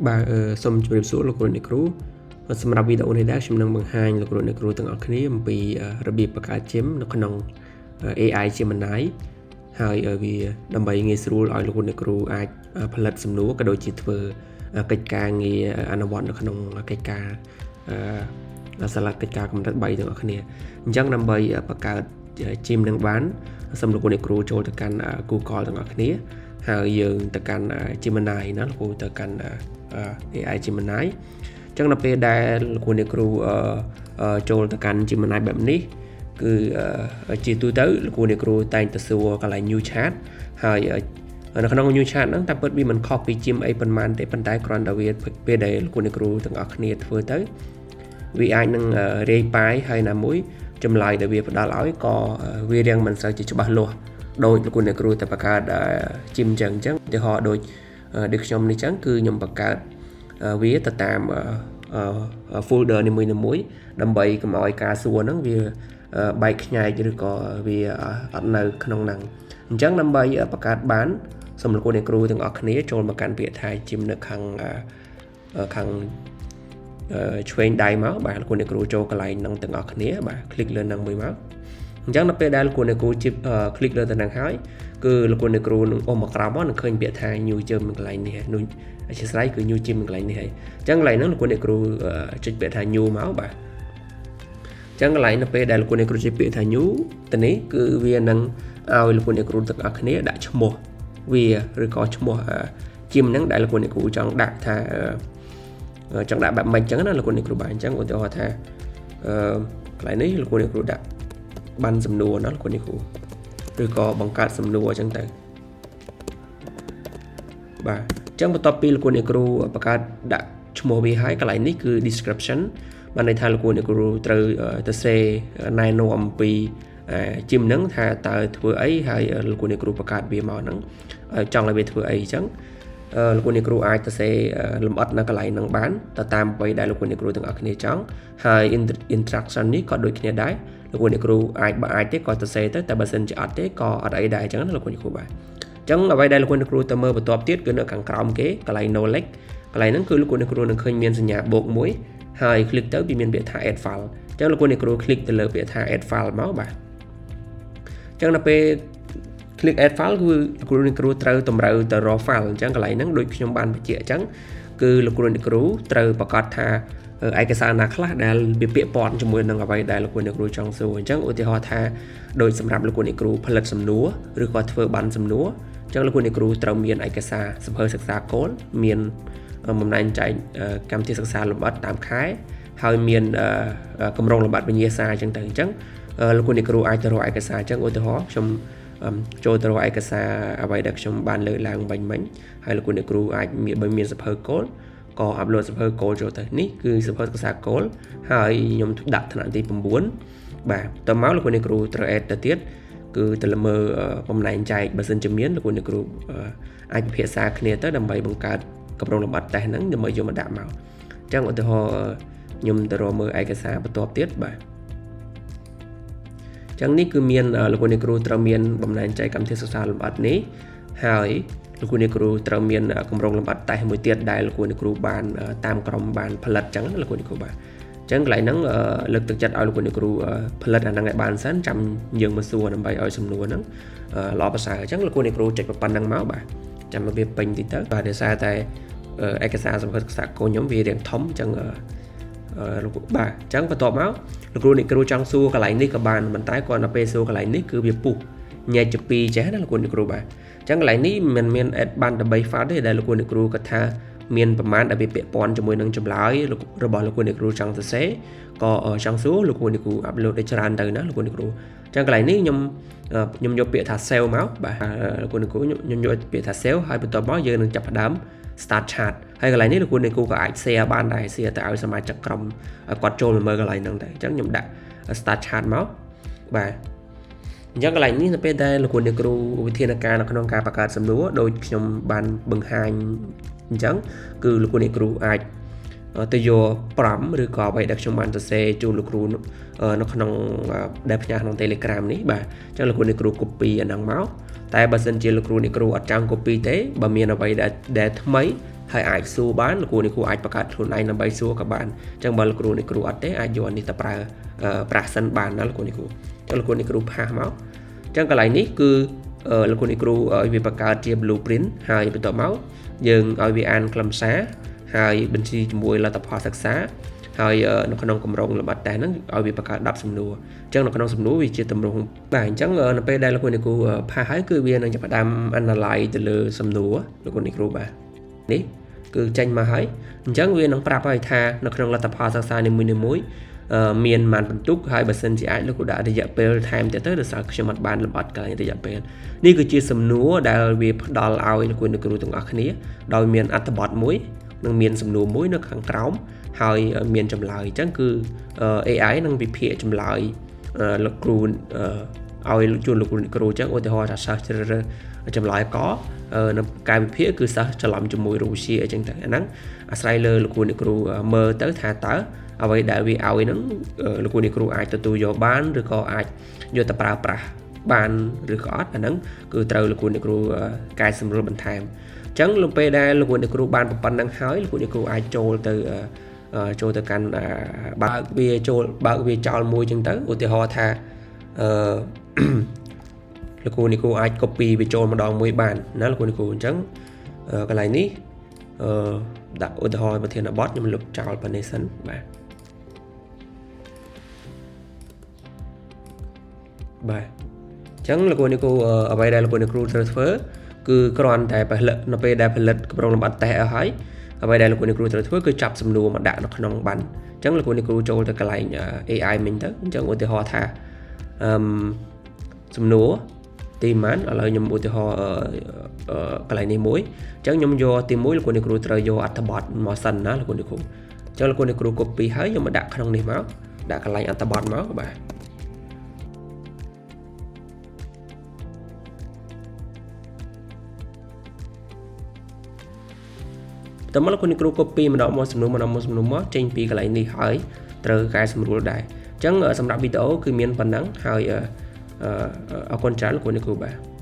បាទអឺសូមជម្រាបសួរលោកគ្រូអ្នកគ្រូសម្រាប់វីដេអូនេះដែរខ្ញុំនឹងបង្ហាញលោកគ្រូអ្នកគ្រូទាំងអស់គ្នាអំពីរបៀបបង្កើត Gem នៅក្នុង AI Gemini ហើយវាដើម្បីងាយស្រួលឲ្យលោកគ្រូអ្នកគ្រូអាចផលិតសំណួរក៏ដូចជាធ្វើកិច្ចការងារអនុវត្តនៅក្នុងកិច្ចការសាលាកិច្ចការកម្រិត3ទាំងអស់គ្នាអញ្ចឹងដើម្បីបង្កើត Gem នឹងបានសូមលោកគ្រូអ្នកគ្រូចូលទៅកាន់ Google ទាំងអស់គ្នាហើយយើងទៅកាន់ Gemini ណាលោកគ្រូទៅកាន់ AI Gemini អញ្ចឹងដល់ពេលដែលលោកគ្រូអ្នកគ្រូចូលទៅកាន់ Gemini បែបនេះគឺជាទូទៅលោកគ្រូអ្នកគ្រូតែងតែសួរកន្លែង new chat ហើយនៅក្នុង new chat ហ្នឹងតែពិតវាមិនខុសពី Gem អីប៉ុន្មានទេប៉ុន្តែគ្រាន់តែវាពេលដែលលោកគ្រូអ្នកគ្រូទាំងអស់គ្នាធ្វើទៅវាអាចនឹងរាយប៉ាយហើយណាមួយចម្លើយដែលវាផ្ដល់ឲ្យក៏វារៀងមិនសូវជាច្បាស់លាស់ដោយលោកគ្រូអ្នកគ្រូតែបង្កើត Gem ចឹងអញ្ចឹងឧទាហរណ៍ដូចដូចខ្ញុំនេះចឹងគឺខ្ញុំបង្កើតវាទៅតាម folder នីមួយៗដើម្បីកុំឲ្យការសួរហ្នឹងវាបែកខ្ញែកឬក៏វាអត់នៅក្នុងហ្នឹងអញ្ចឹងដើម្បីបង្កើតបានសូមលោកគ្រូអ្នកគ្រូទាំងអស់គ្នាចូលមកកាន់ពាក្យថា Gem នៅខាងខាងឆ្វេងដៃមកបាទលោកគ្រូអ្នកគ្រូចូលកន្លែងហ្នឹងទាំងអស់គ្នាបាទ click លើហ្នឹងមួយមកអញ្ចឹងដល់ពេលដែលលោកគ្រូអ្នកគ្រូជីប click លើទៅហ្នឹងហើយគឺលោកគ្រូអ្នកគ្រូនឹងអូសមកក្រោមមកនឹងឃើញពាក្យថា new gem កន្លែងនេះនោះអធិស្ឋានគឺ new gem កន្លែងនេះហើយអញ្ចឹងកន្លែងហ្នឹងលោកគ្រូអ្នកគ្រូចុចពាក្យថា new មកបាទអញ្ចឹងកន្លែងនៅពេលដែលលោកគ្រូអ្នកគ្រូចុចពាក្យថា new ទៅនេះគឺវានឹងឲ្យលោកគ្រូអ្នកគ្រូទាំងអស់គ្នាដាក់ឈ្មោះវាឬក៏ឈ្មោះ Gem ហ្នឹងដែលលោកគ្រូអ្នកគ្រូចង់ដាក់ថាចង់ដាក់បែបម៉េចអញ្ចឹងណាលោកគ្រូអ្នកគ្រូបាទអញ្ចឹងឧទាហរណ៍ថាអឺកន្លែងនេះលោកគ្រូអ្នកគ្រូដាក់បានសំណួរណាលោកគ្រូអ្នកគ្រូឬក៏បង្កើតសំណួរអញ្ចឹងទៅបាទអញ្ចឹងបន្ទាប់ពីលោកគ្រូអ្នកគ្រូបង្កើតដាក់ឈ្មោះវាហើយកន្លែងនេះគឺ description បានន័យថាលោកគ្រូអ្នកគ្រូត្រូវទៅសេណែនាំអំពី Gem ហ្នឹងថាតើធ្វើអីហើយលោកគ្រូអ្នកគ្រូបង្កើតវាមកហ្នឹងចង់ឲ្យវាធ្វើអីអញ្ចឹងលោកគ្រូអ្នកគ្រូអាចទៅសេលម្អិតនៅកន្លែងហ្នឹងបានទៅតាមអ្វីដែលលោកគ្រូអ្នកគ្រូទាំងអស់គ្នាចង់ហើយ instruction នេះក៏ដូចគ្នាដែរលោកគ្រូអ្នកគ្រូអាចបើអាចទេក៏ទៅសេទៅតែបើសិនជាអត់ទេក៏អត់អីដែរអញ្ចឹងណាលោកគ្រូអ្នកគ្រូបាទអញ្ចឹងអ្វីដែលលោកគ្រូអ្នកគ្រូទៅមើលបន្ទាប់ទៀតគឺនៅខាងក្រោមគេកន្លែង knowledge កន្លែងហ្នឹងគឺលោកគ្រូអ្នកគ្រូនឹងឃើញមានសញ្ញាបូកមួយហើយ click ទៅវាមានពាក្យថា add file អញ្ចឹងលោកគ្រូអ្នកគ្រូ click ទៅលើពាក្យថា add file មកបាទអញ្ចឹងដល់ពេល click add file គឺលោកគ្រូអ្នកគ្រូត្រូវតម្រូវទៅរក file អញ្ចឹងកន្លែងហ្នឹងដូចខ្ញុំបានបញ្ជាក់អញ្ចឹងគឺលោកគ្រូអ្នកគ្រូត្រូវប្រកាសថាឯកសារណាខ្លះដែលវាពាក់ព័ន្ធជាមួយនឹងអ្វីដែលលោកគ្រូអ្នកគ្រូចង់សួរអញ្ចឹងឧទាហរណ៍ថាដូចសម្រាប់លោកគ្រូអ្នកគ្រូផលិតសំណួរឬក៏ធ្វើបានសំណួរអញ្ចឹងលោកគ្រូអ្នកគ្រូត្រូវមានឯកសារសៀវភៅសិក្សាគោលមានបំណែកចែកកម្មវិធីសិក្សាលម្អិតតាមខែហើយមានគម្រោងលម្អិតវិញ្ញាសាអញ្ចឹងទៅអញ្ចឹងលោកគ្រូអ្នកគ្រូអាចទៅរកឯកសារអញ្ចឹងឧទាហរណ៍ខ្ញុំចូលទៅរកឯកសារអ្វីដែលខ្ញុំបានលើកឡើងបាញ់មិញហើយលោកគ្រូអ្នកគ្រូអាចមានបើមានសៀវភៅគោលក៏ upload សៀវភៅគោលចូលទៅនេះគឺសៀវភៅសិក្សាគោលហើយខ្ញុំដាក់ថ្នាក់ទី9បាទតមកលោកគ្រូអ្នកគ្រូត្រូវ add ទៅទៀតគឺទៅមើលបំណែងចែកបើសិនជាមានលោកគ្រូអ្នកគ្រូអាចពិភាក្សាគ្នាទៅដើម្បីបង្កើតកម្រងលម្អិតតេស្តហ្នឹងដើម្បីយកមកដាក់មកអញ្ចឹងឧទាហរណ៍ខ្ញុំទៅរកមើលឯកសារបន្ទាប់ទៀតបាទចឹងនេះគឺមានលោកគ្រូអ្នកគ្រូត្រូវមានបំណែងចែកកម្មវិធីសិក្សាលម្អិតនេះហើយលោកគ្រូអ្នកគ្រូត្រូវមានគម្រោងលម្អិតតេស្តមួយទៀតដែលលោកគ្រូអ្នកគ្រូបានតាមក្រុមបានផលិតចឹងណាលោកគ្រូអ្នកគ្រូបាទអញ្ចឹងកន្លែងហ្នឹងលើកទឹកចិត្តឲ្យលោកគ្រូអ្នកគ្រូផលិតអាហ្នឹងឲ្យបានសិនចាំយើងមកសួរដើម្បីឲ្យសំណួរហ្នឹងល្អប្រសើរអញ្ចឹងលោកគ្រូអ្នកគ្រូចុចប៉ុណ្្នឹងមកបាទចាំមកវាពេញតិចទៅបាទដោយសារតែឯកសារសម្ភារសិក្សាកូនខ្ញុំវារៀងធំអញ្ចឹងលោកបាទអញ្ចឹងបន្ទាប់មកលោកគ្រូអ្នកគ្រូចង់សួរកន្លែងនេះក៏បានប៉ុន្តែគាត់ដល់ពេលសួរកន្លែងនេះគឺវាពុះញែកជាពីរចេះណាលោកគ្រូអ្នកគ្រូបាទអញ្ចឹងកន្លែងនេះមិនមាន add បានដើម្បី file ទេដែលលោកគ្រូអ្នកគ្រូគាត់ថាមានប្រមាណដែលវាពាក់ព័ន្ធជាមួយនឹងចម្លើយរបស់លោកគ្រូអ្នកគ្រូចង់សរសេរក៏ចង់សួរលោកគ្រូអ្នកគ្រូ upload ได้ច្រើនទៅណាលោកគ្រូអ្នកគ្រូអញ្ចឹងកន្លែងនេះខ្ញុំខ្ញុំយកពាក្យថា save មកបាទលោកគ្រូអ្នកគ្រូខ្ញុំយកពាក្យថា save ហើយបន្ទាប់មកយើងនឹងចាប់ផ្ដើម start chat ហើយកន្លែងនេះលោកគ្រូអ្នកគ្រូក៏អាច share បានដែរ share ទៅឲ្យសមាជិកក្រុមគាត់ចូលមកមើលកន្លែងហ្នឹងដែរអញ្ចឹងខ្ញុំដាក់ start chat មកបាទអញ្ចឹងកន្លែងនេះនៅពេលដែលលោកគ្រូអ្នកគ្រូវិធានការនៅក្នុងការបង្កើតសំណួរដោយខ្ញុំបានបង្ហាញអញ្ចឹងគឺលោកគ្រូអ្នកគ្រូអាច ទៅយក prompt ឬក៏អ្វីដែលខ្ញុំបានសរសេរជូនលោកគ្រូនៅក្នុងដែលផ្ញើក្នុង Telegram នេះបាទអញ្ចឹងលោកគ្រូអ្នកគ្រូ copy អាហ្នឹងមកតែបើសិនជាលោកគ្រូអ្នកគ្រូអត់ចង់ copy ទេបើមានអ្វីដែលដែលថ្មីហើយអាចសួរបានលោកគ្រូអ្នកគ្រូអាចបង្កើតខ្លួនឯងដើម្បីសួរក៏បានអញ្ចឹងបើលោកគ្រូអ្នកគ្រូអត់ទេអាចយកអានេះទៅប្រើប្រាស់សិនបានណាលោកគ្រូអ្នកគ្រូអញ្ចឹងលោកគ្រូអ្នកគ្រូ paste មកអញ្ចឹងកន្លែងនេះគឺលោកគ្រូអ្នកគ្រូឲ្យវាបង្កើតជា blueprint ហើយបន្ទាប់មកយើងឲ្យវាអានខ្លឹមសារហើយបញ្ជីជាមួយលទ្ធផលសិក្សាហើយនៅក្នុងកម្រងលម្អិតតេស្តហ្នឹងឲ្យវាបង្កើត10សំណួរអញ្ចឹងនៅក្នុងសំណួរវាជាទម្រង់បាទអញ្ចឹងនៅពេលដែលលោកគ្រូអ្នកគ្រូ paste ហើយគឺវានឹងចាប់ផ្ដើម analyze ទៅលើសំណួរលោកគ្រូអ្នកគ្រូបាទនេះគឺចេញមកហើយអញ្ចឹងវានឹងប្រាប់ឲ្យថានៅក្នុងលទ្ធផលសិក្សានីមួយៗមានប៉ុន្មានបន្ទុកហើយបើសិនជាអាចលោកគ្រូដាក់រយៈពេលថែមទៀតទៅដោយសារខ្ញុំអត់បានលម្អិតកន្លែងរយៈពេលនេះគឺជាសំណួរដែលវាផ្ដល់ឲ្យលោកគ្រូអ្នកគ្រូទាំងអស់គ្នាដោយមានអត្ថបទមួយនិងមានសំណួរមួយនៅខាងក្រោមហើយមានចម្លើយអញ្ចឹងគឺ AI នឹងវិភាគចម្លើយលោកគ្រូឲ្យជូនលោកគ្រូអ្នកគ្រូអញ្ចឹងឧទាហរណ៍ថាសិស្សជ្រើសរើសចម្លើយកនៅកាយវិភាគគឺសិស្សច្រឡំជាមួយរូបវិទ្យាអញ្ចឹងទៅអាហ្នឹងអាស្រ័យលើលោកគ្រូអ្នកគ្រូមើលទៅថាតើអ្វីដែលវាឲ្យហ្នឹងលោកគ្រូអ្នកគ្រូអាចទទួលយកបានឬក៏អាចយកទៅប្រើប្រាស់បានឬក៏អត់អាហ្នឹងគឺត្រូវលោកគ្រូអ្នកគ្រូកែសម្រួលបន្ថែមអញ្ចឹងលោកពេលដែលលោកគ្រូអ្នកគ្រូបានប៉ុណ្្នឹងហើយលោកគ្រូអ្នកគ្រូអាចចូលទៅចូលទៅកាន់បើកវាចូលបើកវាចោលមួយអញ្ចឹងទៅឧទាហរណ៍ថាអឺលោកគ្រូអ្នកគ្រូអាច copy វាចូលម្ដងមួយបានណាលោកគ្រូអ្នកគ្រូអញ្ចឹងកន្លែងនេះអឺដាក់ឧទាហរណ៍ប្រធានបទខ្ញុំលុបចោលប៉ុណ្ណេះសិនបាទបាទអញ្ចឹងលោកគ្រូអ្នកគ្រូអ្វីដែលលោកគ្រូអ្នកគ្រូត្រូវធ្វើគឺគ្រាន់តែផលិតនៅពេលដែលផលិតកម្រងលម្អិតតេស្តអស់ហើយអ្វីដែលលោកគ្រូអ្នកគ្រូត្រូវធ្វើគឺចាប់សំណួរមកដាក់នៅក្នុងបានអញ្ចឹងលោកគ្រូអ្នកគ្រូចូលទៅកន្លែង AI មិញទៅអញ្ចឹងឧទាហរណ៍ថាអឺសំណួរទីម៉ានឥឡូវខ្ញុំឧទាហរណ៍កន្លែងនេះមួយអញ្ចឹងខ្ញុំយកទី1លោកគ្រូអ្នកគ្រូត្រូវយកអត្ថបទមកសិនណាលោកគ្រូអ្នកគ្រូអញ្ចឹងលោកគ្រូអ្នកគ្រូ copy ហើយខ្ញុំមកដាក់ក្នុងនេះមកដាក់កន្លែងអត្ថបទមកបាទតើមកលោកគ្រូអ្នកគ្រូ copy ម្ដងមកសំណួរម្ដងមកសំណួរមកចេញពីកន្លែងនេះហើយត្រូវកែសម្រួលដែរអញ្ចឹងសម្រាប់វីដេអូគឺមានប៉ុណ្ណឹងហើយអរគុណច្រើនលោកគ្រូអ្នកគ្រូបាទ។